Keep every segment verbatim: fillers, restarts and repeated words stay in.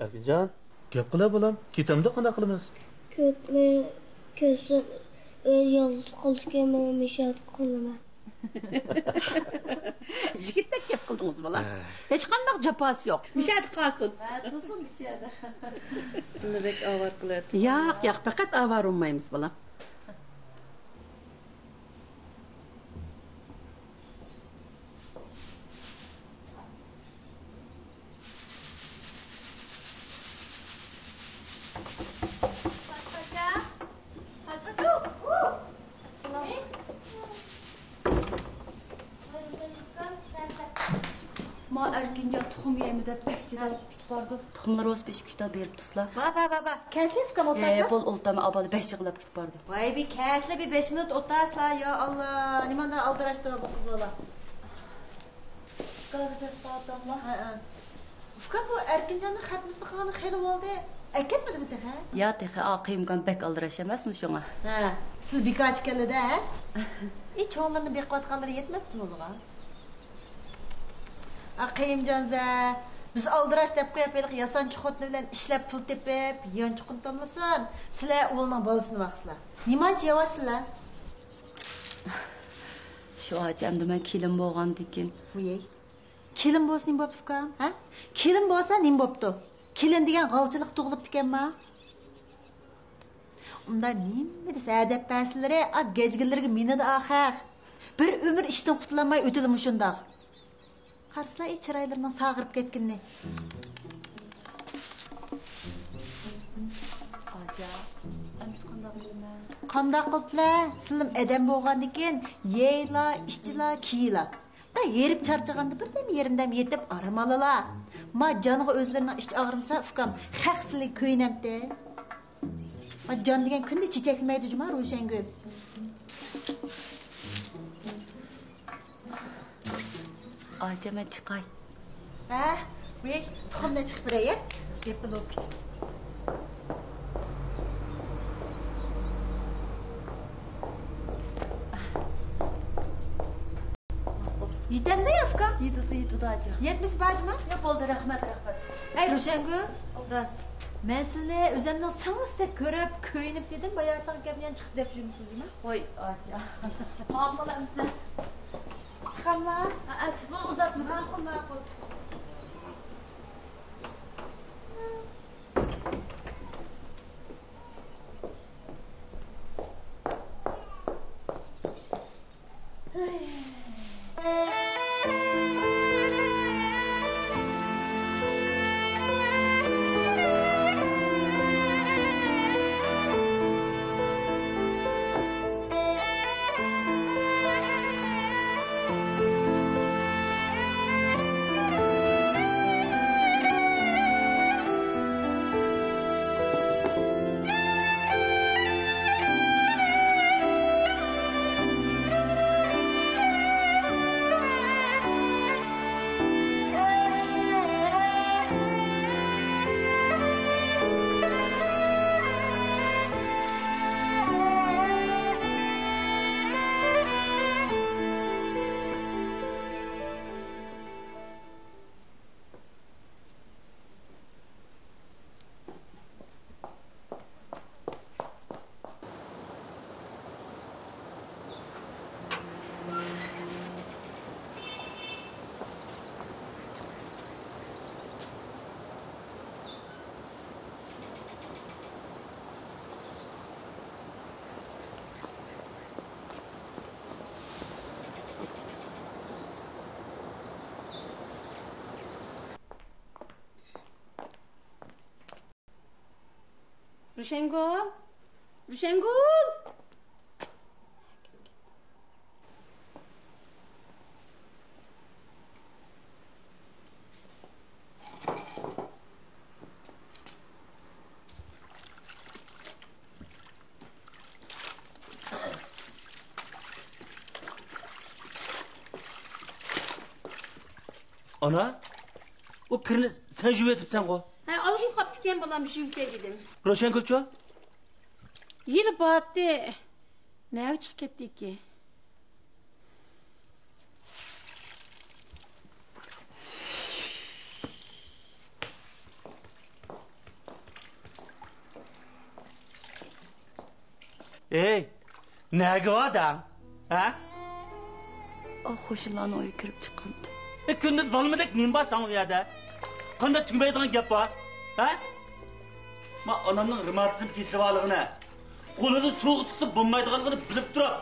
ئەركىنجان، گەپ قىلە بالام، كېتەمدۇ قانداق قىلىمىز؟ كۆپمۇ كۆرسەم ئۆزى يالغۇز قالىدىكەن، مەن مىشەدە قالىمەن. يىگىتتەك گەپ قىلدىڭىز بالا. ھە. ھېچقانداق جاپاسى يوق. مىشەدە قالسۇن. ھە، تۇرسۇن مىشەدە. سىلىنى بەك ئاۋارە قىلىۋەتتۇق. ياق، ياق، پەقەت ئاۋارە بولمايمىز بالا. ما ئەركىنجان تۇخۇم يەيمەن دەپ بەك جىدال قىلىپ كېتىپ بارىدۇ. تۇخۇملىرى بولسا بەش ئۈچ تال بېرىپ تۇرسىلا. ۋا، ۋا، ۋا، ۋا. كەلسىلى ئۇكام، ئولتۇرسا. ھە، بول، ئولتۇرما، ئابالا بەش يىغلاپ كېتىپ بارىدۇ. ۋاي، بىر كەلسىلى بىر بەش مىنۇت ئولتۇرسىلا، يا ئاللا، نېمانداق ئالدىراشتۇ بۇ قىز بالا. گاز بېرىپ باراتاملا. ھە، ھە. ئۇكام، بۇ ئەركىنجاننىڭ خەتمىسىنى قىلغىنى خېلى بولدى. ئەكەتمىدىمۇ تېخى؟ يا، تېخى، ئا، قېيۇمكام بەك ئالدىراش ئەمەسمۇ شۇڭا. ھە، سىلى بىكارچى كەلدى-دە، ھە؟ ئى، چوڭلىرىنى بېقىۋاتقانلىرى يەتمەپتىمۇ بۇغا؟ ئا، قېيۇمجانزە، بىز ئالدىراش دەپ قويۇپ، ھېلىقى ياسانچۇ خوتۇنى بىلەن ئىشلەپ پۇل تېپىپ، يانچۇقىنى تاملىسۇن. سىلەر ئۇلنىڭ بالىسىنى باقسىلا. نېمانچە ياۋاشسىلەر؟ شۇ ئاچا، ئەمدى مەن كېلىن بولغاندىكىن. ۋىيەي. كېلىن بولسا نېمە بوپتۇ، ئۇكام؟ ھە؟ كېلىن بولسا نېمە بوپتۇ؟ كېلىن دېگەن غالچىلىق تۇغۇلۇپتىكەنما؟ ئۇنداق نېمە دېسە ئەدەپ بەرسىلىرى، ئا، گەجگىلىرىگە مىنىدۇ ئاخىر. بىر ئۆمۈر ئىشتىن قۇتۇلالماي ئۆتىدۇ مۇشۇنداق. قارىسىلا، ئى، چىرايلىرىنىڭ ساغىرىپ كەتكىنىنى. ئاجا، ئەمىسە قانداق قىلىمەن؟ قانداق قىلىپلا؟ سىلىم ئادەم بولغاندىكىن يەيلا، ئىچىلا، كىيىلا. دا ھېرىپ چارچىغاندا بىردەم يېرىمدەم يېتىپ ئارام ئالىلا. ما جانغا ئۆزلىرىنىڭ ئىچى ئاغرىمىسا، ئۇكام، خەق سىلىگە كۆيۈنەمتى. ما جان دېگەن كۈندە چېچەكلىمەيدۇ جۇما، روشەنگۈل. ئاچا، مەن چىقاي. ھە، ۋىي، تۇخۇمنى چىقىپ بېرەي، يە. گەپنى بولۇپ كېتىپ. يېتەمدۇ يا ئۇكام؟ يېتىدۇ، يېتىدۇ، ئاچا. يەتمىسە بار جۇما. ياق، بولدى، رەھمەت، رەھمەت. ئەي، روشەنگۈل، راست. مەن سىلىنى ئۆزۈمنىڭ سىڭلىسىدەك كۆرۈپ، كۆيۈنۈپ دېدىم، باياتىن گەپنى يەنە چىقىپ دەپ يۈرمىسىز جۇما. ۋاي، ئاچا. ماقۇل ئەمىسە. چىقاملا؟ ھە، ھە، چىق، بۇ ئۇزاتمىدىم. ماقۇل، ماقۇل. روشەنگۈل! روشەنگۈل! ئانا، ئۇ كىرنى سەن يۇيۇۋېتىپسەنغۇ؟ ھە، ئالغۇم قاپتىكەن، بالام، يۇيۇۋېتەي دېدىم. روشەنگۈلچۇ؟ ھېلى بارتتى. نەگە چىقىپ كەتتىكى؟ ئەي، نەگە باردىڭ؟ ھە؟ ئاھ، قوشنىلارنىڭ ئۆيىگە كىرىپ چىققانتىم. ئە، كۈندۈز بالىمدەك نېمە بار ساڭا ئۇ يەردە؟ قانداق تۈگىمەيدىغان گەپ بار؟ ھە؟ ما ئانامنىڭ رېماتىزم كېسىلى بارلىقىنى، قولىنى سۇغا تۇتسا بولمايدىغانلىقىنى بىلىپ تۇرۇپ،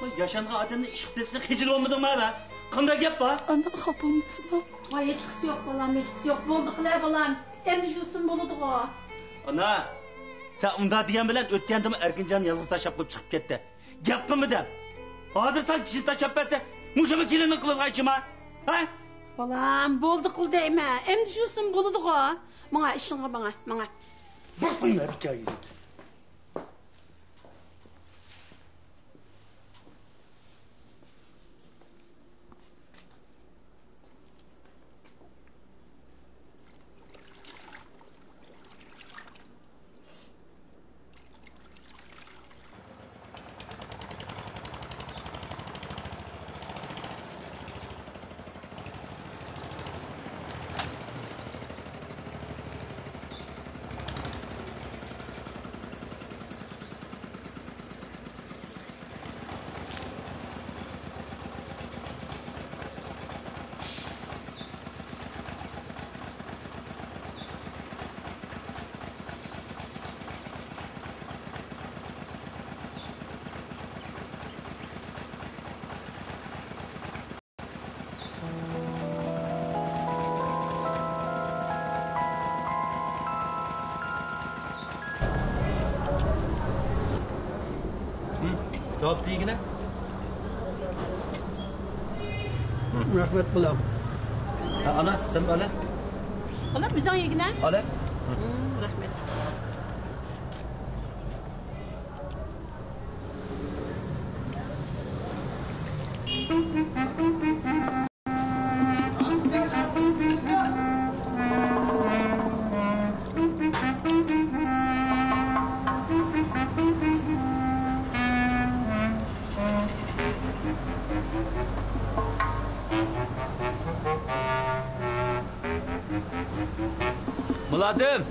ما ياشانغان ئادەمنى ئىشقا سېلىشنى خىجىل بولمىدىڭمۇ ھە؟ قانداق گەپ بار؟ ئانا، خاپا بولمىسىلا. ۋاي، ھېچقىسى يوق بالام، ھېچقىسى يوق. بولدى قىلە بالام. ئەمدى يۈرسۇن بولىدىغۇ. ئانا، سەن ئۇنداق دېگەن بىلەن ئۆتكەندىمۇ ئەركىنجان يالغۇز تاشلاپ قويۇپ چىقىپ كەتتى. گەپ قىلمىدىم. ھازىر سەن كىشىنى تاشلاپ بەرسە، مۇشۇمۇ كېلىننىڭ قىلىدىغان ئىشىما؟ ھە؟ بالام، بولدى قىل دەيمەن. ئەمدى يۈرسۇن بولىدىغۇ. ماڭا، ئىشىڭغا ماڭا، ماڭا. بىر قويما بىچارىنى. جاۋاب دېگىنە. رەھمەت، بالام. ھە، ئانا، سەن ئالا. بالام، ئۆزۈڭ يېگىنە. ئالا. رەھمەت. مۇلازىم،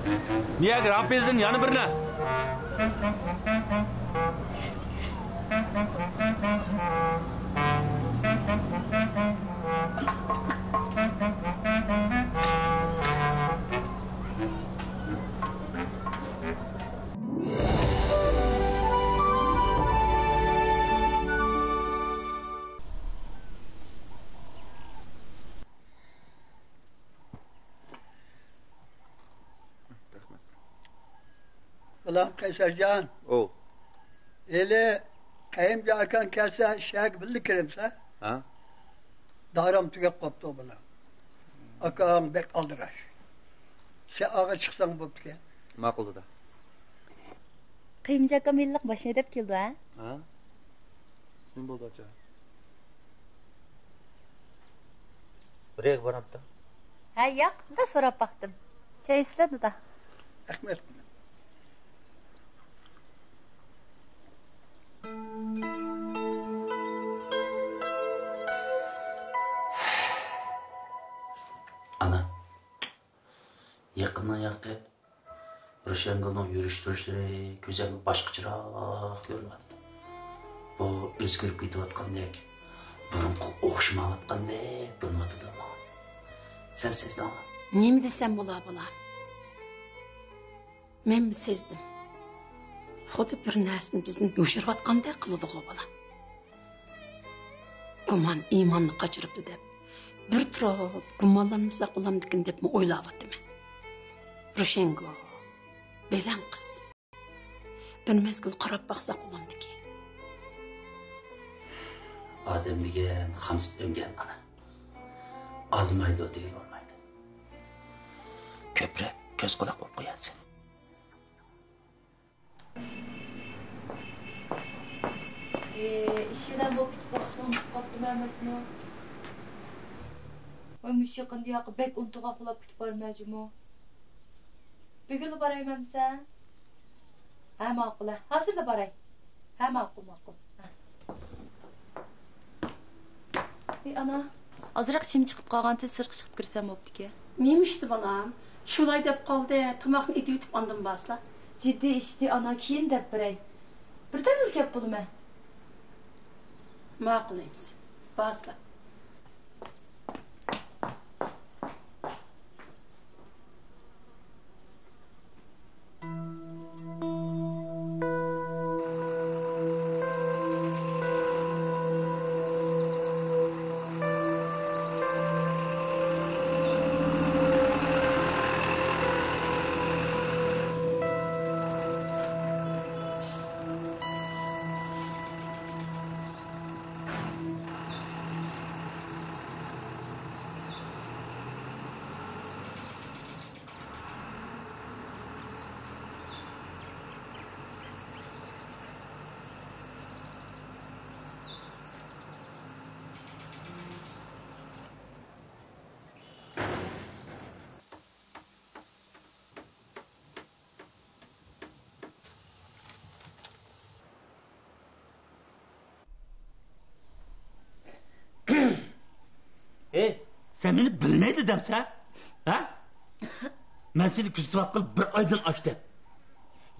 مىيەگە رامپىزدىن يەنە بىرنى. رەھمەت. بالام قەيسەرجان. ئوۋ. ھېلى قەيۇمجان ئاكاڭ كەلسە، شەھەرگە بىللە كىرىمسە؟ ھە؟ دارام تۈگەپ قاپتۇ، بالام. ئاكاڭ بەك ئالدىراش. سەن ئاغا چىقساڭ بوپتىكەن. ماقۇل، دادا. قەيۇمجان ئاكام ھېلىلىق ماشىنا ھەيدەپ كېلىدۇ، ھە؟ ھە؟ نېمە بولدى، ئاچا؟ بىر يەرگە بارامتىڭ؟ ھە، ياق، بىر سوراپ باقتىم. چاي ئىچىسىلە، دادا. رەھمەت. ئانا، يېقىندىن ياقى روشەنگۈلنىڭ يۈرۈش-تۇرۇشلىرى كۆزۈمگە باشقىچىراق كۆرۈنۈۋاتىدۇ. بۇ ئۆزگىرىپ كېتىۋاتقاندەك، بۇرۇنقىغا ئوخشىمايۋاتقاندەك بىلىنىۋاتىدۇ ماڭا. سەن سەزدىڭمۇ؟ نېمە دېسەم بولا، بالام؟ مەنمۇ سەزدىم. خۇددى بىر نەرسىنى بىزدىن يوشۇرۇۋاتقاندەك قىلىدىغۇ، بالام. گۇمان ئىماننى قاچۇرىدۇ دەپ، بىر تۇرۇپ گۇمانلانمىساق بولامدىكىن دەپمۇ ئويلاۋاتىمەن. روشەنگۈل، بەلەن قىز. بىر مەزگىل قاراپ باقساق بولامدىكىن. ئادەم دېگەن خام سۈت ئەمگەن ئانا. ئازمايدۇ دېگىلى بولمايدۇ. كۆپرەك كۆز قۇلاق بولۇپ قويارسەن. ئى، ئىش بىلەن بولۇپ كېتىپ ۋاقىتنى ئۇنتۇپ قاپتىمەن ئەمەسمۇ؟ ۋاي، مۇشۇ يېقىندا ياقى بەك ئۇنتۇغاق بولاپ كېتىپ بارىمەن جۇمۇ. بۈگۈنلا بارايمەنمىسەن؟ ھە، ماقۇل، ھە. ھازىرلا باراي. ھە، ماقۇل، ماقۇل. ھە. ئى، ئانا، ئازراق ئىشىم چىقىپ قالغانتى، سىرتقا چىقىپ كىرسەم بوپتىكەن. نېمە ئىشتى، بالام؟ شۇلاي دەپ قالدى، تاماقنى ئېتىۋېتىپ ئاندىن بارسىلا. جىددىي ئىشتى، ئانا، كېيىن دەپ بېرەي. بىردەملا كەپ بولىمەن. ماقۇل ئەمىسە. بارسىلا. ئەي، سەن مېنى بىلمەيدۇ دەمسە؟ ھە؟ مەن سېنى كۆزىتىۋاتقىلى بىر ئايدىن ئاشتى.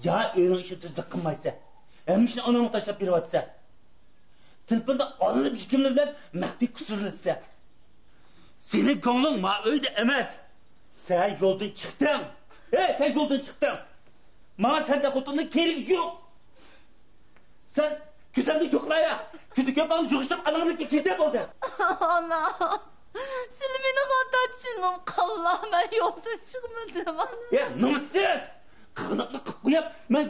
يا ئۆينىڭ ئىشىدا تۈزۈك قىلمايسەن، ھەممە ئىشنى ئاناڭغا تاشلاپ بېرىۋاتىسەن. تېلېفوندا ئاللىبۇرۇن كىملەر بىلەن مەخپىي كۇسۇرلىشىسەن. سېنىڭ كۆڭلۈڭ ما ئۆيدە ئەمەس. سەن يولدىن چىقتىڭ. ھەي، سەن يولدىن چىقتىڭ. ماڭا سەندەك خوتۇننىڭ كېرىكى يوق. سەن كۆزۈمدىن يوقلايا. كۈندە كۆپ ماڭا يىغىشتىرىپ ئانامنىڭكى كېتە بولدى. ئانا، سىلى مېنى خاتا چۈشىنىڭ قاللا. مەن يولدىن چىقمىدىم. يا، نومۇسسىز! قىغىنىقنى قىپ قويۇپ، مەن،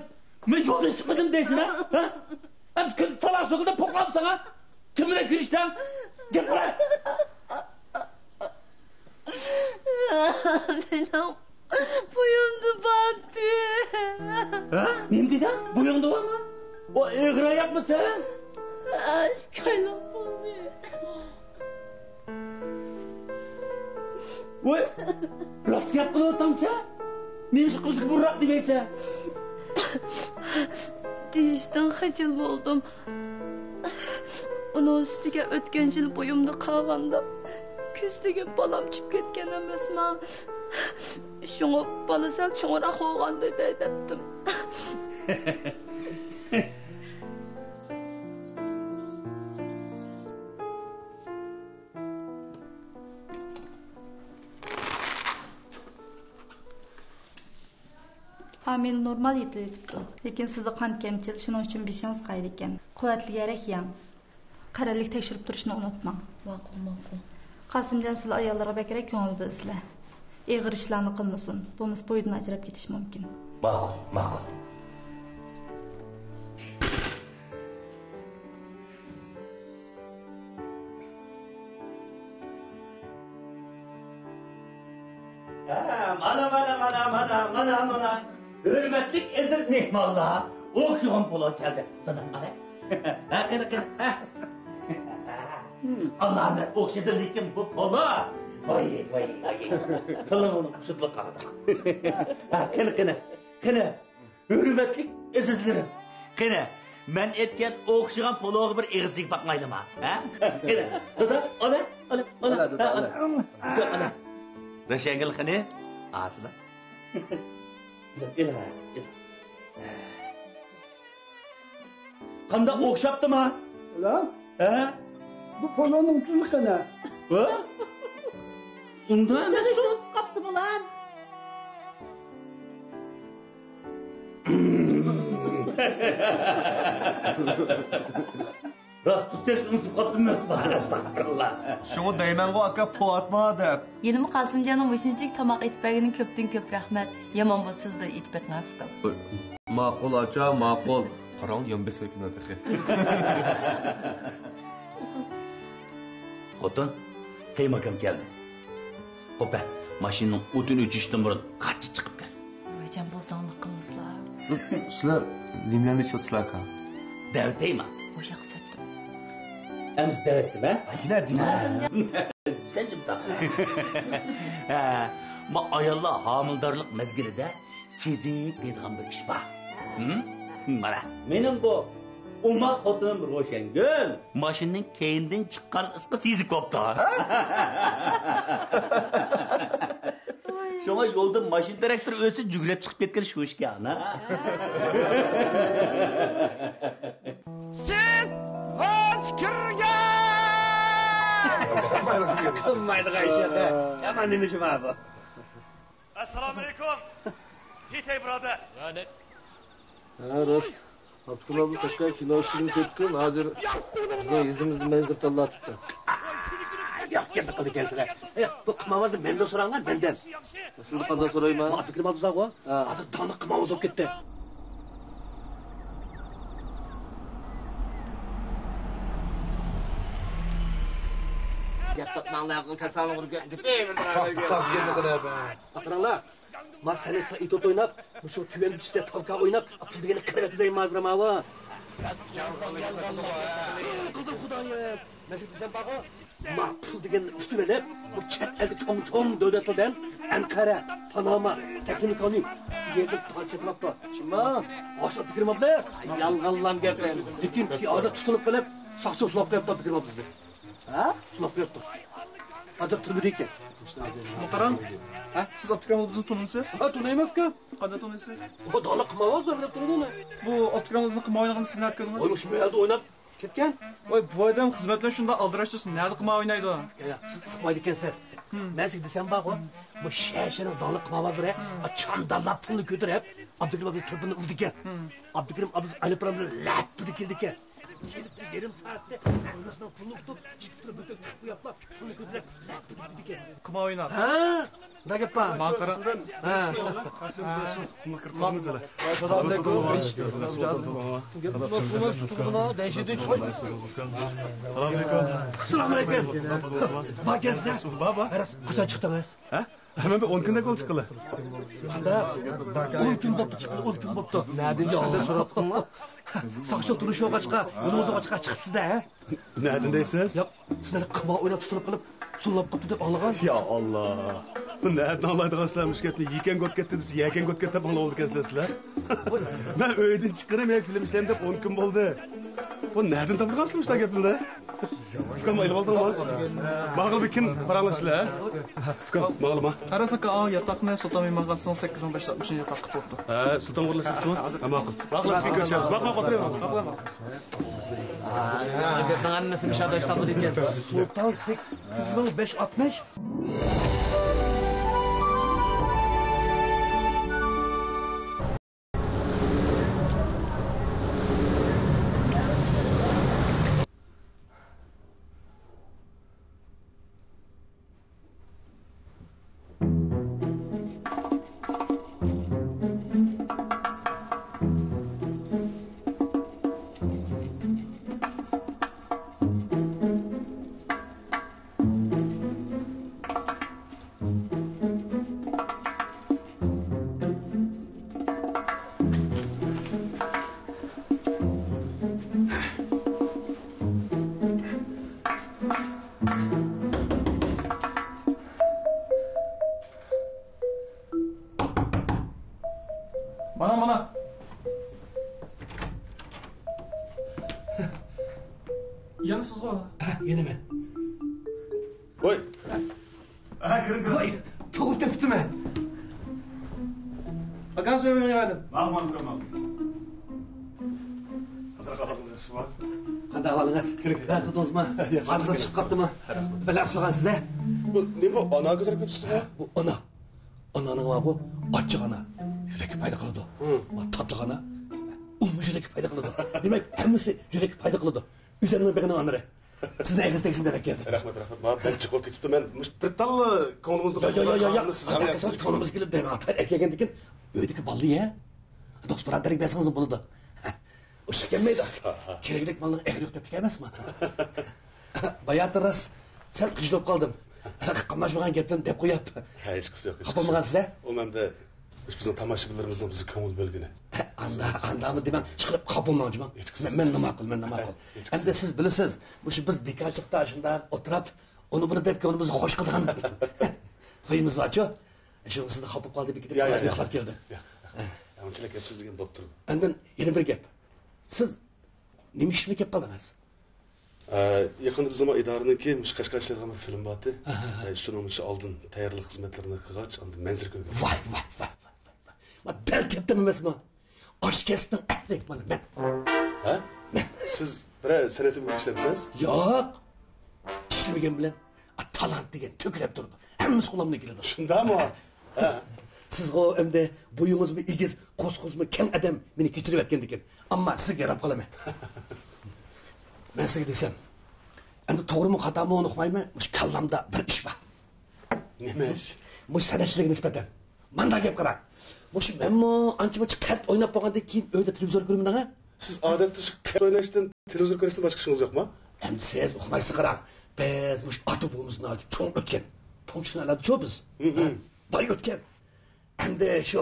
مەن يولدىن چىقمىدىم دەيسەن، ھە؟ ھە؟ ئەمدى كۆز تالاق سۆكۈندە پوقلامساڭ، ھە؟ كىم بىلەن كۆرۈشتۈڭ؟ گەپ قىلە! مېنىڭ بويۇمدا باتتى. ھە؟ نېمە دېدىڭ؟ بويۇڭدا بارمۇ؟ ئۇ ئېغىر ئاياقمۇ سەن؟ ھە، ئىككى ئايلىق بولدى. ۋاي، راست گەپ قىلىۋاتامسەن؟ نېمىشقا بىزگە بۇرراق دېمەيسەن؟ دېيىشتىن خىجىل بولدۇم. ئۇنىڭ ئۈستىگە ئۆتكەن يىل بويۇمدا قالغاندا، كۆز تېگىپ بالام چۈشۈپ كەتكەن ئەمەسما؟ شۇڭا بالا سەل چوڭراق بولغاندا دەي دەپتىم. ھامىلە نورمال يېتىلىۋېتىپتۇ، لېكىن سىزدە قان كەمچىل، شۇنىڭ ئۈچۈن بېشىڭىز قايىدىكەن. قۇۋۋەتلىك ھەرەك يەڭ. قەرەللىك تەكشۈرۈپ تۇرۇشنى ئۇنتۇماڭ. ماقۇل، ماقۇل. قاسىمجان، سىلەر ئاياللارغا بەكرەك كۆڭۈل بۆلىسىلەر. ئېغىر ئىشلارنى قىلمىسۇن، بولمىسا بويىدىن ئاجراپ كېتىشى مۇمكىن. ماقۇل، ماقۇل. ھە، مانا، مانا، مانا. ھۆرمەتلىك ئەزىز مېھمانلار، ئوخشىغان پولۇ كەلدى. دادا، ئالا. ھە، قېنى، قېنى، ھە. ئالامەت ئوخشىدى لېكىن بۇ پولۇ. ۋاي، ۋاي، ۋاي. تىلىمنى قۇسۇتلۇق قارىدى. ھە، قېنى، قېنى، قېنى. ھۆرمەتلىك ئەزىزلىرىم، قېنى، مەن ئېيتقان ئوخشىغان پولۇغا بىر ئېغىز تېگىپ باقمايلىما؟ ھە؟ قېنى، دادا، ئالا، ئالا، ئالا، ئالا، دادا، ئالا. ئالا. دادا، ئالا. روشەنگۈل قېنى؟ ئاسىلا. ئېلىڭ، ئېلىڭ. قانداق ئوخشاپتىما؟ ئۇلار؟ ھە؟ بۇ پولۇنىڭ تۈزى قېنى؟ ھە؟ ئۇنداق ئەمەس. قاپسا بولار. راست تۇتساڭ ئۇنتۇپ قاپتىمەن، سۇبھاناللا. شۇڭا دەيمەنغۇ، ئاكا، پو ئاتما دەپ. ھېلىمۇ قاسىمجاننىڭ مۇشۇنچىلىك تاماق ئېتىپ بەرگىنىگە كۆپتىن كۆپ رەھمەت. يامان بولسا سىز بىر ئېتىپ بېقىڭ، ئۇكام. ماقۇل، ئاچا، ماقۇل. قاراڭ، يان بېسىپ كېتىمەن تېخى. خوتۇن، قېيۇمئاكام كەلدى. خوپ، ماشىنىنىڭ ئوتىنى ئۆچۈرۈشتىن بۇرۇن قاچا چىقىپ كەل. ۋايجان، بوزاڭلىق قىلمىسىلا. سىلەر نېمىلەرنى ئىچىۋاتىسىلەر، ئاكا؟ دەۋېتەيما؟ ئۇ ياق سۆتتۈم. ئەمىسە دەۋەتتىم، ھە؟ ئاينا دېمە. قاسىمجان. سەن جىم تۇر. ھە، ما ئاياللار ھامىلىدارلىق مەزگىلىدە سېزىك دەيدىغان بىر ئىش بار. ھىم؟ مانا. مېنىڭ بۇ ئوماق خوتۇنۇم روشەنگۈل ماشىنىنىڭ كەينىدىن چىققان ئىسقا سېزىك بوپتۇ. شۇڭا يولدا ماشىنا تىراكتور ئۆتسە جۈگرەپ چىقىپ كەتكىلى شۇ ئىكەن ئانا. سېتىۋاچ كىرگەن! قىلمايدىغان ئىش يوق. يامان نېمە ئىش بار بۇ؟ ئەسسالامۇئەلەيكۇم. تېتەي بۇرادەر. ھە راست. ئابدۇكېرىم ئابدۇ قەشقەر كىنو ئىشىدىن كەتكىن، ھازىر بىزنىڭ يېزىمىزدا مەنزىل تاللاۋاتىپتۇ. ياخشى گەپنى قىلىدىكەنسىلەر. بۇ قىلماۋازنى مەندىن سوراڭلار، مەندىن. سىزنى قانداق سورايمەن؟ ئابدۇكېرىم ئابدۇزاغۇ. ھە. ھازىر داڭلىق قىلماۋاز بولۇپ كەتتى. گەپ ساتماڭلار، كاسالنى ئۇرۇپ كەتتى. قاراڭلار. ما سەن سائىتوت ئويناپ، مۇشۇ تۆۋەن چۈشسە تاۋكا ئويناپ، پۇل دېگەننى قىلىۋەتتى دەيمەن ھازىر ماۋۇ. قىلدىم خۇدايىم. مەن سېنى دېسەم بارغۇ، ما پۇل دېگەننى ئۇتۇۋېلىپ، بۇ چەت ئەلدە چوڭ-چوڭ دۆلەتلەردىن ئەنقەرە، پاناما، تەكلىماكانى بۇ يەردىن تاج سېتىۋاپتۇ. شۇنداق؟ ئاشۇ ئابدۇكېرىم ئابلىز. يالغانلام گەپ. لېكىن ھازىر تۇتۇلۇپ قېلىپ، ساقچى ئۇسلاپ قويۇپتۇ ئابدۇكېرىم ئابلىزنى. ھە؟ ئۇسلاپ قويۇپتۇ. ھازىر تۈرمىدە ئىكەن. ماڭا قاراڭ. ھە؟ سىز ئابدۇكېرىم ئابلىزنى تونۇيمسىز؟ ھە، تونۇيمەن ئۇكا. قانداق تونۇيسىز؟ بۇ داڭلىق قىلماۋاز، بىلىپ تۇرىدۇ ئۇنى. بۇ ئابدۇكېرىم ئابلىزنى قىمار ئوينىغاندا سىز نەدە كۆردىڭىز؟ ۋاي، مۇشۇ مەھەلدە ئويناپ كەتكەن. ۋاي، بۇ ئادەم خىزمەتلەر شۇنداق ئالدىراش تۇرسۇن، نەدە قىمار ئوينايدۇ؟ يا، يا، سىز ئۇقمايدىكەنسىز. ھىم. مەن سىزگە دېسەم بارغۇ، بۇ شەھەر شەھەرنىڭ داڭلىق قىمارۋازلىرى، ھىم، چانداللاپ پۇلنى كۆتۈرۈپ، ئابدۇكېرىم ئابلىز تېلېفوننى ئۇرىدىكەن. ھىم. ئابدۇكېرىم ئابلىز ئايروپىلان بىلەن لەپپىدە كېلىدىكەن. كېلىپ بىر يېرىم سائەتتە ھەممىسىنىڭ پۇلىنى ئۇتۇپ، ئىككى تۈرى بىر تۈرى تىقىپ قويۇپلا، پۇلنى كۆتۈرۈپ لەپپىدە كېلىدىكەن. قىمار ئويناپ. ھە؟ مۇنداق گەپ بار. ماڭا قارا. ھە. ئەسسالامۇئەلەيكۇم. ئەسسالامۇئەلەيكۇم. باركەنسىز. بار، بار. قاچان چىقتىڭىز؟ ھە؟ مەن بىر ئون كۈندەك بولدى چىققىلى. قانداق؟ ئون كۈن بوپتۇ چىققىلى، ئون كۈن بوپتۇ. نەدىن چىقتى دەپ سوراپتىڭلار؟ ساقچى تونۇشۇۋالغاچقا، يولىڭىزغا چىقىپ سىزدە، ھە؟ نەدىن دەيسىز؟ ياق، سىلەر قىمار ئويناپ تۇتۇلۇپ قېلىپ، سۇنلاپ قاپتۇ دەپ ئاڭلىغان. يا ئاللا! بۇ نەدىن ئاڭلايدىغان ئىشلار مۇشۇ گەپنى، يېكەڭ گۆت كەتتى دېسە، يەكەڭ گۆت كەتتى دەپ ئاڭلاۋالىدىكەنسىلەر سىلەر. مەن ئۆيدىن چىققىنىم يا فىلىم ئىشلەيمەن دەپ ئون كۈن بولدى. بۇ نەدىن تاپىدىغانسىلەر مۇشۇنداق گەپلەرنى؟ ئۇكام، ئېلىۋالدىڭمۇ؟ ماڭغىلى بىر كۈن پاراڭلىشىلە. ئۇكام، ماڭغىلىما. قاراساڭكى، ئاۋۇ ياتاقنى سۇلتان مېھمانخانىسىنىڭ سەككىز مىڭ بەش يۈز ئاتمىش ياتاققا تۇرۇپتۇ. ھە، سۇلتان ئورۇنلاشتۇرۇپتۇ. ھە، ماقۇل. ماقۇل، بىز كېيىن كۆرۈشەرمىز. ماقۇل، ماقۇل، ئولتۇرۇڭ. ماقۇل، ماقۇل. ھە، گەپنىڭ ھەممىسى مۇشۇ يەردە ئىشلەپ بولىدىكەن. سۇلتان سەككىز مىڭ بەش يۈز ئاتمىش. مانا، مانا. يەنە سىزغۇ؟ ھە، يەنە مەن. ۋاي. ھە، كىرىڭ، كىرىڭ. ۋاي، توغرا تېپىپتىمەن. ئاكاڭ سۆيۈمنى يەۋەردىم. ماڭ، ماڭ، ماڭ. قانداق ئەھۋالىڭىز، ياخشىمۇ؟ قانداق ئەھۋالىڭىز؟ كىرىڭ، كىرىڭ. ھە، تۇردىڭىزمۇ؟ ياخشى، ئارىسىز چىقىپ قاپتىمۇ؟ ھە، رەھمەت. بەلە ئۇخلىغانسىز، ھە؟ بۇ نېمە، ئانا كۆتۈرۈپ كېتىپسىز، ھە؟ بۇ ئانا. ئانانىڭ بارغۇ، ئاچچىق ئانا يۈرەككە پايدا قىلىدۇ. ھە. تاتلىق ئانا ئۇمۇ يۈرەككە پايدا قىلىدۇ. دېمەك، ھەممىسى يۈرەككە پايدا قىلىدۇ. ئۆزۈمنىڭ بېغىنىڭ ئانىرى. سىزنىڭ ئېغىزىدىن دېگۈم دەپ كەلدى. رەھمەت، رەھمەت. مانا بەك جىق بولۇپ كېتىپتۇ. مەن مۇشۇ بىر تاللا كۆڭلىمىزنى يا، يا، يا، يا، يا. قوزغىغان ئانا سىز. كۆڭلىمىز كېلىپ دەيمەن. ئاتا ئەكەلگەندىن كېيىن ئۆيدىكى بالىنى يە، دوست بۇرادەرگە بەرسىڭىزمۇ بولىدۇ. ئۇششۇق كەلمەيدۇ. كېرەكلىك مالنىڭ ئېغىرى يوق دەپتىكەن ئەمەسمۇ؟ باياتىن راست سەل قىينىلىپ قالدىم. قاملاشمىغان گەپلەرنى دەپ قويۇپ. ھە، ھېچقىسى يوق، ھېچقىسى. خاپا بولمىغانسىز، ھە؟ ئۇ مەندە بىزنىڭ تاماشىبىنلىرىمىزنىڭ بىزگە كۆڭۈل بۆلگىنى. ئانداق، ئانداقمۇ دېمەڭ، ئىشقىلىپ خاپا بولماڭ جۇمۇ. ھېچقىسى. مەن، مەن نېمە قىل، مەن نېمە قىل. ھە، ھېچقىسى. ئەمدى سىز بىلىسىز، مۇشۇ بىز بىكارچىلىقتا شۇنداق ئولتۇراپ، ئۇنى بۇنى دەپ كۆڭلىمىزنى خوش قىلىدىغان خۇيىمىز بارچۇ. شۇ سىزنى خاپا قىلىپ قالدى دېگەن گەپ يوق، يوق، يوق. ئۇخلاپ كەلدى. ياق، ياق. ئۇنچىلىك گەپ سۆزلىگەن بولۇپ تۇرىدۇ. ئاندىن يەنە بىر گەپ. سىز نېمە ئىش بىلەن كېلىپ قالدىڭىز؟ ئە، يېقىندا بىزنىڭ ئىدارىنىڭكى مۇشۇ قەشقەر ئىشلەيدىغان بىر فىلىم بارتى. ھە، ھە، ھە. ئە، شۇنىڭ مۇشۇ ئالدىن تەييارلىق خىزمەتلىرىنى قىلغاچ، ئاندىن مەنزىرە كۆرگەن. ۋاي، ۋاي، ۋاي، ۋاي، ۋاي، ۋاي. ما دەل تېپتىم ئەمەسمۇ؟ ئاشۇ كەسىپنىڭ ئەھلى مانا مەن. ھە؟ مەن. سىز بىرەر سەنئەت ئۆمىكىدە ئىشلەمسىز؟ ياق. ئىشلىمىگەن بىلەن، ئا، تالانت دېگەن تۆكۈلۈپ تۇرىدۇ. ھەممىسى قولۇمدىن كېلىدۇ. شۇنداقمۇ؟ ھە. سىزغۇ ئەمدى بويىڭىزمۇ ئېگىز، قورسىقىڭىزمۇ كەڭ ئادەم مېنى كەچۈرۈۋەتكەندىكىن. ئەمما سىزگە ياراپ قالىمەن. مەن سىزگە دېسەم، ئەمدى توغرىمۇ خاتامۇ ئۇقمايمەن، مۇشۇ كاللامدا بىر ئىش بار. نېمە ئىش؟ مۇشۇ سەنئەتچىلىككە نىسبەتەن. مانداق گەپ قاراڭ. مۇشۇ مەنمۇ ئانچە-مۇنچە قەرت ئويناپ بولغاندىن كېيىن ئۆيدە تېلېۋىزور كۆرمىدىڭ ھە؟ سىز ئادەتتە شۇ قەرت ئويناشتىن، تېلېۋىزور كۆرۈشتىن باشقا ئىشىڭىز يوقمۇ؟ ئەمدى سىز ئۇقمايسىز قاراڭ. بىز مۇشۇ ئاتا بوۋىمىز ناھايىتى چوڭ ئۆتكەن پونكىتشىنىڭ ئەۋلادى شۇ بىز. ھە، ھە. باي ئۆتكەن. ئەمدى شۇ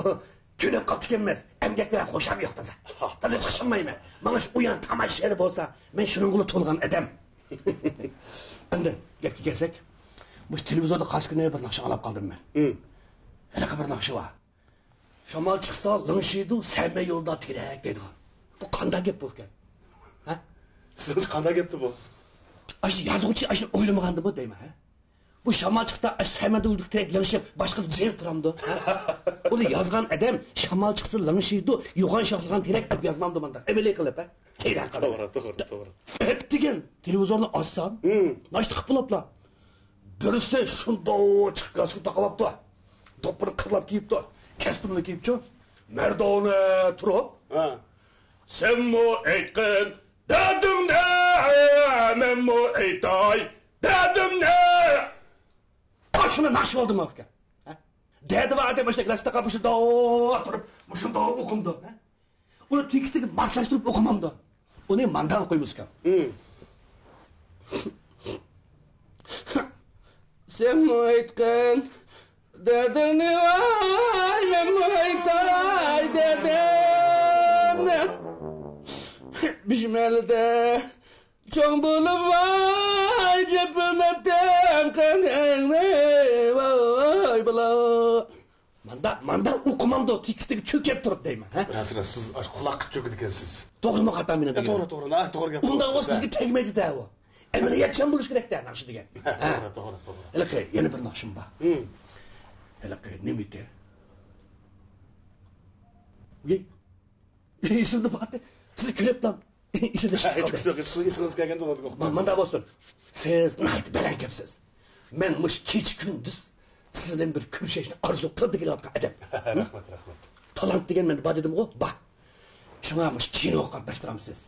كۆنۈپ قاپتىكەنمىز. ئەمگەك بىلەن خوشام يوق تازا. تازا چىقىشالمايمەن. ماڭا شۇ ئۇيان تاماشىلىرى بولسا، مەن شۇنىڭغىلا تولغان ئادەم. ئەمدى گەپكە كەلسەك، مۇشۇ تېلېۋىزوردا قايسى كۈنى بىر ناخشا ئاڭلاپ قالدىم مەن. ھېلىقى بىر ناخشا بار. شامال چىقسا لىڭشىيدۇ، سەمە يولدا تېرەك دەيدىغان. بۇ قانداق گەپ بۇ ئىكەن؟ ھە؟ سىزنىڭچە قانداق گەپتۇ بۇ؟ ئاشۇ يازغۇچى ئاشۇنى ئويلىمىغاندىمۇ دەيمەن، ھە؟ بۇ شامال چىقسا، ئاشۇ سەمەندە ئۇلدۇق تېرەك لىڭشىپ، باشقىدا جىڭ تۇرامدۇ، ھە؟ ئۇنى يازغان ئادەم شامال چىقسا لىڭشىيدۇ، يوغان شاخلىغان تېرەك دەپ يازمامدۇ مانداق؟ ئەمەلىي قىلىپ، ھە؟ ھەيران قالدىم. توغرا، توغرا، توغرا. ئەتىگەن تېلېۋىزورنى ئاچسام، ناشتا قىلىپ بولۇپلا. بىرسى شۇنداق چىقىپ كەلسە تاقىلاپتۇ. دوپپىنى قىرلاپ كىيىپتۇ. كەستۇمنى كىيىپچۇ. مەردانە تۇرۇپ. ھە. سەنمۇ ئېيتقىن دەردىڭنى، مەنمۇ ئېيتاي دەردىمنى. ئاشۇنى ناخشا بولدىمۇ ئۇكا؟ ھە؟ دەردى بار ئادەم مۇشۇنداق لاشتاققا مۇشۇنداق تۇرۇپ، مۇشۇنداق ئوقۇمدۇ. ھە؟ ئۇنى تېكىستىگە ماسلاشتۇرۇپ ئوقۇمامدۇ؟ ئۇنى مانداق ئوقۇيمىز ئۇكام. سەنمۇ ئېيتقىن دەردىڭنى ۋاي، مەنمۇ ئېيتاي دەردىمنى. بىشمەلدە چوڭ بولۇپ ۋاي، جىپىلدەتتىم قېنىڭنى ۋاي بالا. مانداق، مانداق ئوقۇمامدۇ، تېكىستىگە چۆكۈپ تۇرۇپ دەيمەن، ھە؟ راست، راست، سىز ئاشۇ قۇلاققا چۆكىدىكەنسىز. توغرىمۇ خاتا مېنىڭ دېگىنىم؟ توغرا، توغرا، ناھايىتى توغرا گەپ قىلىپسىز. ئۇنداق بولسا بىزگە تەگمەيدۇ دە ئۇ. ئەمەلىيەتچان بولۇش كېرەك دە ناخشا دېگەن. ھە، توغرا، توغرا، توغرا. ھېلىقى يەنە بىر ناخشام بار. ھېلىقى نېمە ئىدى؟ ئېسىمدە بارتى. سىز كۈلۈپ تام. ئېسىمدە چىقىپ قالدى. ھېچ قىسمى يوق، سىز ئېسىڭىزگە كەلگەندە ئۇنى ئۇقتۇرىسىز. مانداق بولسۇن. سىز ناھايىتى بەلەن گەپسىز. مەن مۇشۇ كېچە كۈندۈز سىز بىلەن بىر كۆرۈشۈشنى ئارزۇ قىلىپ كېلىۋاتقان ئادەم. رەھمەت، رەھمەت. تالانت دېگەن مەندە بار دېدىمغۇ؟ بار. شۇڭا مۇشۇ كىنوغا قاتناشتۇرامسىز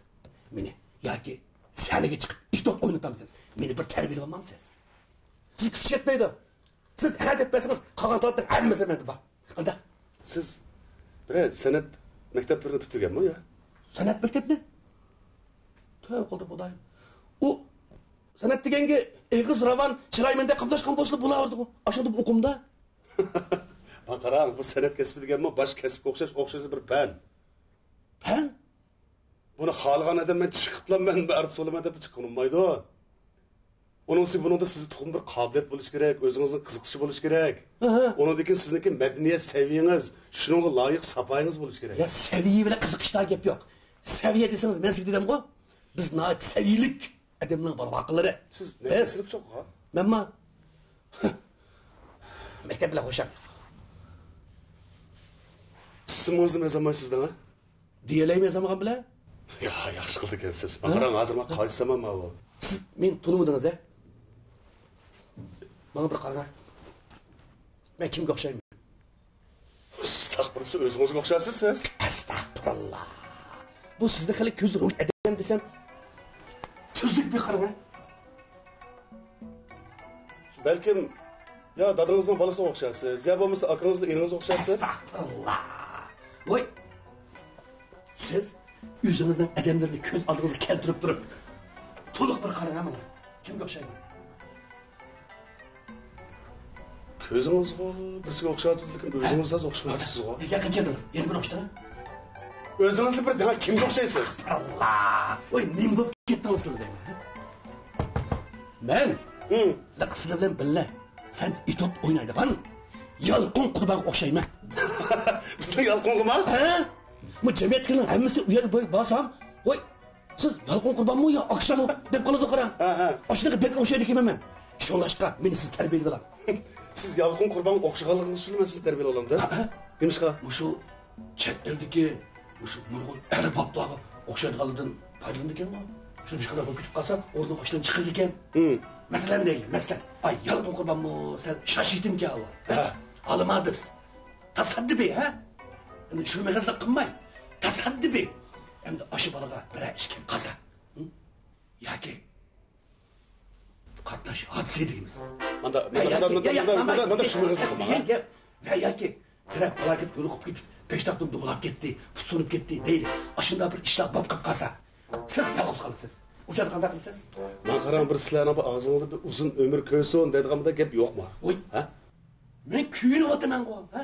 مېنى ياكى سەھنىگە چىقىپ ئېتوت ئوينىتامسىز؟ مېنى بىر تەربىيەلىۋالمامسىز؟ سىز كۈچ يەتمەيدۇ. سىز ھە دەپ بەرسىڭىز، قالغان تالانتنىڭ ھەممىسى مەندە بار. قانداق؟ سىز بىرەر سەنئەت مەكتەپلىرىنى پۈتتۈرگەنمۇ يا؟ سەنئەت مەكتەپنى؟ تۆۋە قىلدى خۇدايىم. ئۇ سەنئەت دېگەنگە ئېغىز راۋان، چىراي مەندە قاملاشقان بولسىلا بولاۋېرىدىغۇ. ئاشۇندىمۇ ئوقۇمدا. ما قاراڭ، بۇ سەنئەت كەسپى دېگەنمۇ باشقا كەسىپكە ئوخشاش، ئوخشاش بىر پەن. پەن؟ بۇنى خالىغان ئادەم مەن چىقىپلا مەن ئارتىس بولىمەن دەپ چىققىلى بولمايدۇ. ئۇنىڭ ئۈستىگە بۇنىڭدا سىزدە تۇخۇم بىر قابىلىيەت بولۇشى كېرەك، ئۆزىڭىزنىڭ قىزىقىشى بولۇشى كېرەك. ئۇنىڭدىن كېيىن سىزنىڭكى مەدەنىيەت سەۋىيەڭىز، شۇنىڭغا لايىق ساپايىڭىز بولۇشى كېرەك. يا، سەۋىيە بىلەن قىزىقىشتا گەپ يوق. سەۋىيە دېسىڭىز، مەن سىزگە دېدىمغۇ، بىز ناھايىتى سەۋىيەلىك ئادەمنىڭ بارماقلىرى. سىز نەچچە سىنىپچۇ ئوقۇغان؟ مەنما مەكتەپ بىلەن خوشام. ئىسمىڭىزنى يازالمايسىز دەڭە. دېيەلەيمۇ يازالمىغان بىلەن. يا، ياخشى قىلدىكەنسىز. ھە؟ قاراڭ، ھازىر ماڭا قايسى زامان ماۋۇ؟ سىز مېنى تونۇمىدىڭىز ھە؟ ماڭا بىر قاراڭ. مەن كىمگە ئوخشايمەن؟ ئەستەغپۇرۇللا، سىز ئۆزىڭىزگە ئوخشايسىز سىز. ئەستەغپۇرۇللا. بۇ سىزنى خېلى كۆزى روشەن ئادەم دېسەم، تۈزۈك بىر قاراڭ ھە. بەلكىم، يا دادىڭىزنىڭ بالىسىغا ئوخشايسىز، يا بولمىسا ئاكىڭىزنىڭ ئېرىڭىزگە ئوخشايسىز. ئەستەغپۇرۇللا. ۋاي، سىز ئۆزىڭىزنىڭ ئادەملىرىنى كۆز ئالدىڭىزغا كەلتۈرۈپ تۇرۇپ، تولۇق بىر قاراڭ ماڭا. كىمگە ئوخشايمەن؟ كۆزىڭىزغۇ بىرسىگە ئوخشاۋاتىدۇ، لېكىن ئۆزىڭىز ئاز ئوخشىمايۋاتىسىزغۇ. نېگە قىلىپ كەلدىڭىز؟ يەنە بىر ئوخشىتىڭ. ئۆزىڭىزنى بىر دېڭە، كىمگە ئوخشايسىز؟ ئاللا! ۋاي، نېمە بولۇپ كەتتىڭىز سىلەر دەيمەن؟ مەن؟ ھىم. لىق سىلەر بىلەن بىللە سەن ئېتوت ئوينايدىغان يالقۇن قۇربانغا ئوخشايمەن. بىزنىڭ يالقۇنغىمۇ؟ ھە؟ بۇ جەمئىيەتتىكىلەرنىڭ ھەممىسى ئۇ يەرگە بارسام، ۋاي، سىز يالقۇن قۇربانمۇ يا ئاكىشانمۇ دەپ قالىدۇ قاراڭ. ھە، ھە. ئاشۇنىڭغا بەك ئوخشايدىكەنمەن مەن. شۇڭلاشقا مېنى سىز تەربىيەلىۋېلىڭ. سىز يالقۇن قۇربانغا ئوخشىغانلىقىڭىز ئۈچۈن مەن سىزنى تەربىيەلەۋالامدا. ھە، ھە. نېمىشقا؟ مۇشۇ چەت ئەلدىكى مۇشۇ نۇرغۇن ئەربابلارغا ئوخشايدىغانلىرىدىن پايدىلىنىدىكەنغۇ. شۇ نېمىشقا بولۇپ كېتىپ قالسا، ئورنىغا ئاشۇنداق چىقىدىكەن. ھىم. مەسىلەن دەيلى، مەسىلەن. ئاي، يالقۇن قۇربانمۇ سەن شاش يېتىمكەن ئاۋۇ. ھە. ھە. ئالىمادىس. تاساددىپىي، ھە؟ ئەمدى شۇ مېغىزلىق قىلماي، تاساددىپىي. ئەمدى ئاشۇ بالىغا بىرەر ئىش كەپ قالسا، ھە؟ ياكى قاتناش ھادىسە دەيمىز. ماندا، ۋە ماندا، ياكى، ماندا، يا، يا، ماندا، مانا، ماندا شۇ مېغىزلىق قىلماڭ، ھە؟ دېگەن گەپ. ۋە ياكى بىرەر پالاكەت يولۇقۇپ كېتىپ، پېشتاقتىن دومىلاپ كەتتى، پۇت سۇنۇپ كەتتى دەيلى. ئاشۇنداق بىر ئىشلار بولۇپ قېلىپ قالسا، سىز يالغۇز قالىسىز. ئۇ چاغدا قانداق قىلىسىز؟ ماڭا قاراڭ، بىر سىلەرنىڭ بۇ ئاغزىڭىزدا بىر ئۇزۇن ئۆمۈر كۆرسۇن دەيدىغان بىر گەپ يوقمۇ؟ ۋوي. ھە؟ مەن كۆيۈنۈۋاتىمەنغۇ، ھە؟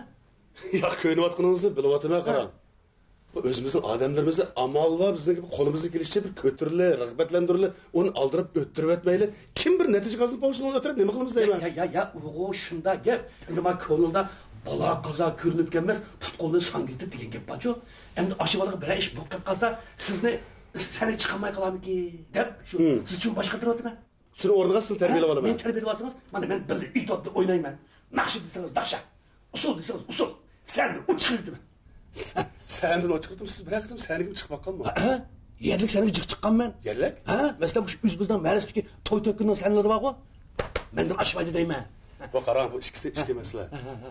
ياق، كۆيۈنۈۋاتقىنىڭىزنى بىلىۋاتىمەن، ھە. قاراڭ. بۇ ئۆزىمىزنىڭ ئادەملىرىمىزنى ئامال بار بىزنىڭ قولىمىزدىن كېلىشىچە بىر كۆتۈرىلى، رىغبەتلەندۈرىلى، ئۇنى ئالدىراپ ئۆتتۈرۈۋەتمەيلى. كىم بىر نەتىجە قازىنىپ بولۇشىنى ئۆتۈرۈپ نېمە قىلىمىز دەيمەن. يا، يا، يا، ئۇغۇ شۇنداق گەپ. ئەمدى مانا كۆڭلۈڭدە بالا قازا كۆرۈنۈپ كەلمەس، پۇت قولنى ساڭگىلىتىپ دېگەن گەپ بارچۇ. ئەمدى ئاشۇ بالىغا بىرەر ئىش بولۇپ قېلىپ قالسا، سىزنى سەھنىگە چىقالماي قالارمىكىن دەپ شۇ، ھىم. سىز شۇ باشقا تۇرۇۋاتىمەن. شۇنى ئورنىغا سىزنى تەربىيەلەپ ھە؟ ئالىمەن. مېنى تەربىيەلەۋالىمەن. مانا مەن بىللە ئېتوتتا ئوينايمەن. ناخشا دېسىڭىز ناخشا، ئۇسسۇل دېسىڭىز ئۇسسۇل. سەھنىدىن ئوت چىقىرىۋېتىمەن. سە-، سەھنىدىن ئوت چىقىرىۋېتىمەن. سىز بىرەر قېتىم سەھنىگە چىقىپ باققانمۇ؟ ھە؟ يەرلىك سەھنىگە جىق چىققانمەن. يەرلىك؟ ھە؟ مەسىلەن، مۇشۇ ئۆزىمىزنىڭ مەھەللىسىدىكى توي تۆكۈننىڭ سەھنىلىرى بارغۇ. مەندىن ئاشمايدۇ دەيمەن. بۇ قاراڭ، بۇ ئىككىسى ئىككى مەسىلە. ھە، ھە، ھە.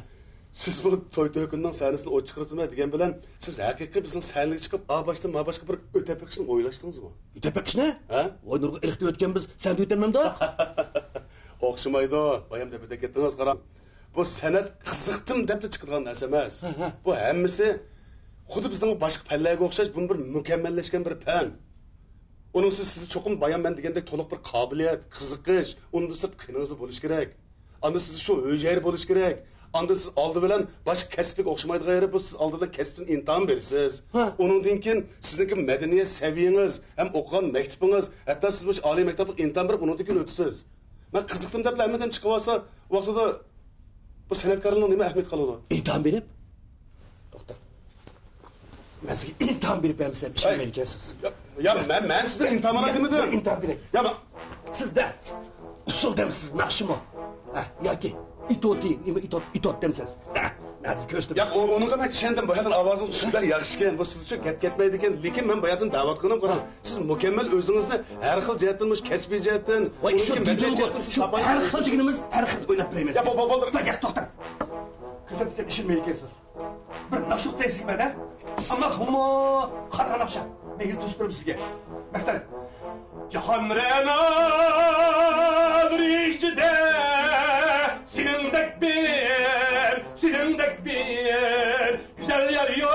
سىز بۇ توي تۆكۈننىڭ سەھنىسىنى ئوت چىقىرىۋېتىمەن دېگەن بىلەن، سىز ھەقىقىي بىزنىڭ سەھنىگە چىقىپ، ئا باشتىن ما باشقا بىر ئۆتەپ بېقىشنى ئويلاشتىڭىزمۇ؟ ئۆتەپ بېقىشنى؟ ھە؟ ۋاي، نۇرغۇن ئىلىق دېۋەتكەنبىز، سەھنىدە ئۆتەلمەمدۇ؟ ئوخشىمايدۇ. بايام دەپ ئۆتۈپ كەتتىڭىز، قاراڭ. بۇ سەنئەت قىزىقتىم دەپلا چىقىدىغان نەرسە ئەمەس. ھە، ھە. بۇ ھەممىسى خۇددى بىزنىڭ باشقا پەنلەرگە ئوخشاش، بۇمۇ بىر مۇكەممەللەشكەن بىر پەن. ئۇنىڭسىز سىزدە چوقۇم بايام مەن دېگەندەك تولۇق بىر قابىلىيەت، قىزىقىش، ئۇندىن سىرت قېنىڭىزدا بولۇشى كېرەك. ئاندىن سىزدە شۇ ھۈجەيرە بولۇشى كېرەك. ئاندىن سىز ئالدى بىلەن باشقا كەسىپلىك ئوخشىمايدىغان يېرى، بۇ سىز ئالدى بىلەن كەسىپتىن ئىمتىھان بېرىسىز. ھە. ئۇنىڭدىن كېيىن سىزنىڭكى مەدەنىيەت سەۋىيەڭىز ھەم ئوقۇغان مەكتىپىڭىز، ھەتتا سىز مۇشۇ ئالىي مەكتەپلىك ئىمتىھان بېرىپ، ئۇنىڭدىن كېيىن ئۆتىسىز. مەن قىزىقتىم دەپلا ھەممىدىن چىقىۋالسا، ۋاقتىدا بۇ سەنئەتكارلارنىڭ نېمە ئەھمىيىتى قالىدۇ؟ ئىمتىھان بېرىپ؟ توختا. مەن سىزگە ئىمتىھان بېرىپ بەرمىسەم، ئىشەنمەيدىكەنسىز. يا، يا، مەن، مەن سىزدىن ئىمتىھان ئالاي دېمىدىم. بىر ئىمتىھان بېرەي. يا، مە- سىزدە ئۇسسۇل دەمسىز، ناخشىمۇ؟ ھە، ياكى ئېتوتى، نېمە ئېتوت، ئېتوت دەمسىز؟ ھە، مەن سىزگە كۆرسىتىمەن. ياق، ئۇ-، ئۇنىڭغا مەن چۈشەندىم. بۇ يەردىن ئاۋازىڭىز شۇنداق ياخشىكەن. بۇ سىز ئۈچۈن گەپ كەتمەيدىكەن. لېكىن مەن باياتىن دەۋاتقىنىم، قاراڭ، سىز مۇكەممەل ئۆزىڭىزنى ھەر خىل جەھەتتىن، مۇشۇ كەسپىي جەھەتتىن، ۋاي، شۇ ئۇنىڭدىكى مەدەنىيەت دېدىمغۇ، جەھەتتىن سىز شۇ ساپايى ھەر خىل دېگىنىمىز ھەر خىل ئويناپ بېرەيمىز. يا، بو-، بو-، بولدى. توختاڭ، توختاڭ. كۆرسەتمىسەم ئىشەنمەيدىكەنسىز. بىر ناخشا ئوقۇپ بېرەي سىزگە مەن، ھە؟ ئەمما بۇمۇ خاتا ناخشا. مەن يەنە توسۇپ بېرىمەن سىزگە. مەسىلەن، جاھان رەنالىرى ئىچىدە سېنىڭدەك بىر، سېنىڭدەك بىر گۈزەل يار يوق.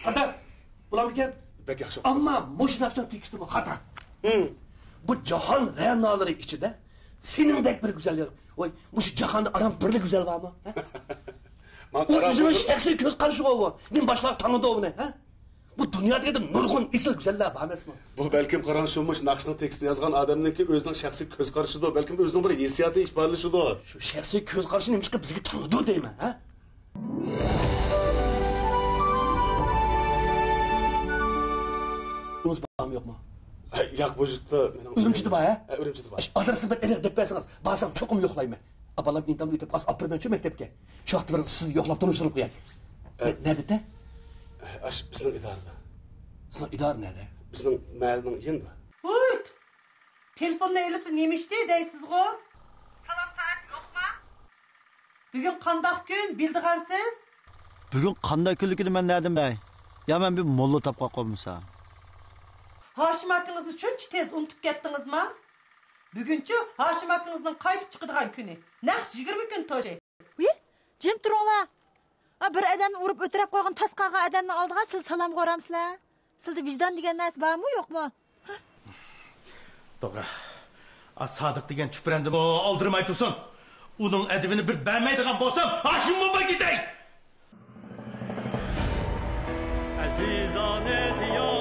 قانداق؟ بولامدىكەن؟ بەك ياخشى ئوقۇپسىز. ئەمما مۇشۇ ناخشىنىڭ تېكىستىمۇ خاتا. ھىم. بۇ جاھان رەنالىرى ئىچىدە سېنىڭدەك بىر گۈزەل يار. ۋاي، مۇشۇ جاھاندا ئاران بىرلا گۈزەل بارمۇ؟ ھە؟ ئۇ ئۆزىنىڭ شەخسىي كۆز قارىشىغۇ ئۇ. نېمە باشقىلار تاڭىدۇ ئۇنى، ھە؟ بۇ دۇنيادا نۇرغۇن ئېسىل گۈزەللەر بار ئەمەسمۇ؟ بۇ بەلكىم قاراڭ، شۇ مۇشۇ ناخشىنىڭ تېكىستىنى يازغان ئادەمنىڭكى ئۆزىنىڭ شەخسىي كۆز قارىشىدۇ، بەلكىم ئۆزىنىڭ بىر ھېسسىياتىنى ئىپادىلىشىدۇ. شۇ شەخسىي كۆز قارىشى نېمىشقا بىزگە تاڭىدۇ دەيمەن، ھە؟ ئۆزىڭىز بارمۇ يوقمۇ؟ ھە، ياق، بۇ يۇرتتا مېنىڭ ئۈرۈمچىدە بار، ھە؟ ھە، ئۈرۈمچىدە بار. ئاش ئادرېسنى بىر ئېنىق دەپ بەرسىڭىز، بارسام چوقۇم يوقلايمەن. ئا، بالام ئىمتىھاندىن ئۆتۈپ قالسا ئاپىرىمەنچۇ مەكتەپكە. شۇ ۋاقىتتا بىر سىزنى يوقلاپ تونۇشتۇرۇپ قوياي. ئە، نەدىتە؟ ئاش بىزنىڭ ئىدارىدە. سىزنىڭ ئىدارە نەدە؟ بىزنىڭ مەھەللىنىڭ يېنىدا. ھۇيت! تېلېفوننى ئېلىپلا نېمە ئىشتى دەيسىزغۇ؟ سالام سائەت يوقما؟ بۈگۈن قانداق كۈن، بىلىدىغانسىز؟ بۈگۈن قانداق كۈنلۈكىنى مەن نەدىن بىلەي؟ يا مەن بىر موللا تاپقاق بولمىسا. ھاشىم ئاكىڭىزنى شۇنچە تېز ئۇنتۇپ كەتتىڭىزما؟ بۈگۈنچۇ ھاشىم ئاكىڭىزنىڭ قايتىپ چىقىدىغان كۈنى. نەق يىگىرمە كۈن توشتى. ۋى، جىم تۇرۇڭلار. ئا، بىر ئادەمنى ئۇرۇپ ئۆلتۈرۈپ قويغان تاس قالغان ئادەمنىڭ ئالدىغا سىلەر سالامغا ئۇرامسىلەر؟ سىلىدە ۋىجدان دېگەن نەرسە بارمۇ يوقمۇ؟ توغرا. ئا، سادىق دېگەن چۈپرەندىمۇ ئالدىرىماي تۇرسۇن. ئۇنىڭ ئەدىپىنى بىر بەرمەيدىغان بولسام، ھاشىم موماي كېتەي! ئەزىزانە دىيار.